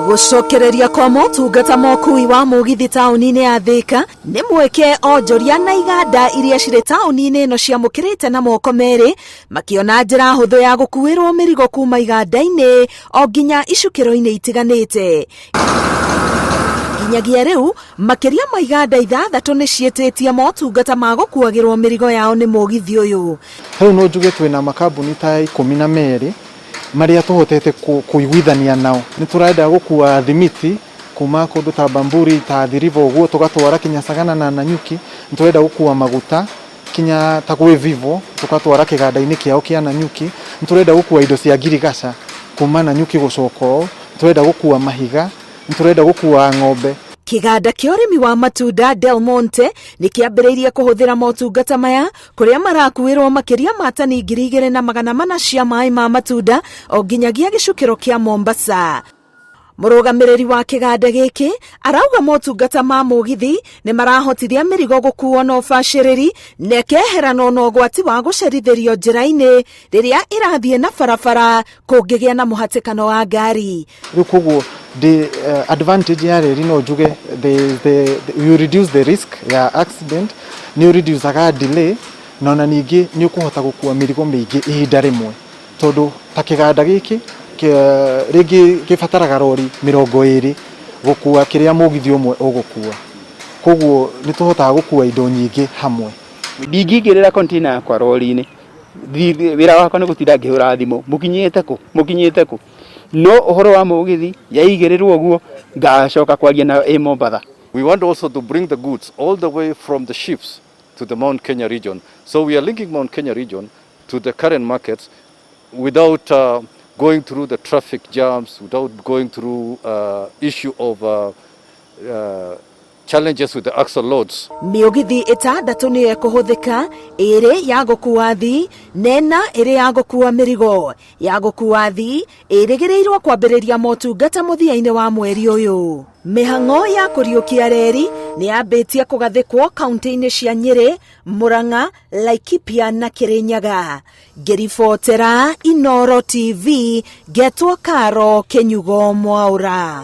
Gũcokereria kwa motungata ma ũkui wa mũgithi taũni-inĩ ya Thika nĩ mweke onjoria na iganda iria cirĩ taũni-inĩ ĩno ciamũkĩrĩte na moko merĩ, makĩona njĩra hũthũ ya gũkuĩrwo mĩrigo kuma iganda-inĩ o nginya icukĩro-inĩ itiganĩte. Nginyagia rĩu makĩria ma iganda 6 nĩ ciĩtĩtie motungata ma gũkuagĩrwo mĩrigo yao nĩ mũgithi ũyũ. Rĩu no njuge twĩna makambuni ta 12 marĩa tũhotete kũiguithania nao. Nĩ tũrenda gũkua thimiti kuma kũndũ ta Bamburi, ta Athi River ũguo, tũgatwara kinya Sagana na Nanyuki. Nĩ tũrenda gũkua maguta kinya ta gwĩ Vivo, tũgatwara kĩganda-inĩ kĩao kĩa Nanyuki. Nĩ tũrenda gũkua indo cia ngirigaca kuma Nanyuki gũcoka ũũ. Nĩ tũrenda gũkua mahiga, nĩ tũrenda gũkua ng'ombe. Kĩganda kĩa ũrĩmi wa matunda Del Monte nĩ kĩambĩrĩirie kũhũthĩra motungata maya kũrĩa marakuĩrwo makĩria ma tani 2400 cia maĩ ma matunda o nginyagia gĩcukĩro kĩa Mombasa. Mũrũgamĩrĩri wa kĩganda gĩkĩ arauga motungata ma mũgithi nĩ marahotithia mĩrigo gũkuo na ũbacĩrĩri na ĩkeheranwo na ũgwati wa gũcerithĩrio njĩra-inĩ rĩrĩa ĩrathiĩ na barabara kũngĩgĩa na mũhatĩkano wa ngari. Rĩu koguo the advantage ya reri no njuge you reduce the risk ya accident, nĩ ũreducaga delay, na ona ningĩ nĩ ũkũhota gũkua mĩrigo mĩingĩ ihinda rĩmwe, tondũ ta kĩganda gĩkĩ rĩngĩ kĩbataraga rori 20 gũkua kĩrĩa mũgithi ũmwe ũgũkua, koguo nĩ tũhotaga gũkua indo nyingĩ hamwe. Ndingĩigĩrĩra container yakwa rori-inĩ, wĩra wakwa nĩ gũtinda ngĩhũra thimũ, mũkinyĩte kũ, mũkinyĩte kũ. No ũhoro wa mũgithi yaigĩrĩrwo ũguo ngacoka kwaria nayo ĩ Mombatha. We want also to bring the goods all the way from the ships to the Mount Kenya region. So we are linking Mount Kenya region to the current markets without going through the traffic jams, without going through issue of challenges with the axle loads. Mĩũgithi 6 nĩyo ĩkũhũthĩka, 2 ya gũkua athii na 4 ĩrĩ ya gũkua mĩrigo. Ya gũkua athii ĩrĩgĩrĩirwo kwambĩrĩria motungata mũthia-inĩ wa mweri ũyũ. Mĩhang'o ya kũriũkia reri nĩ yambĩtie kũgathĩkwo kaunti-inĩ cia Nyĩrĩ, Murang'a, Laikipia na Kirinyaga. Ngĩribotera Inooro TV, ngetwo Karo Kĩnyugo Mwaũra.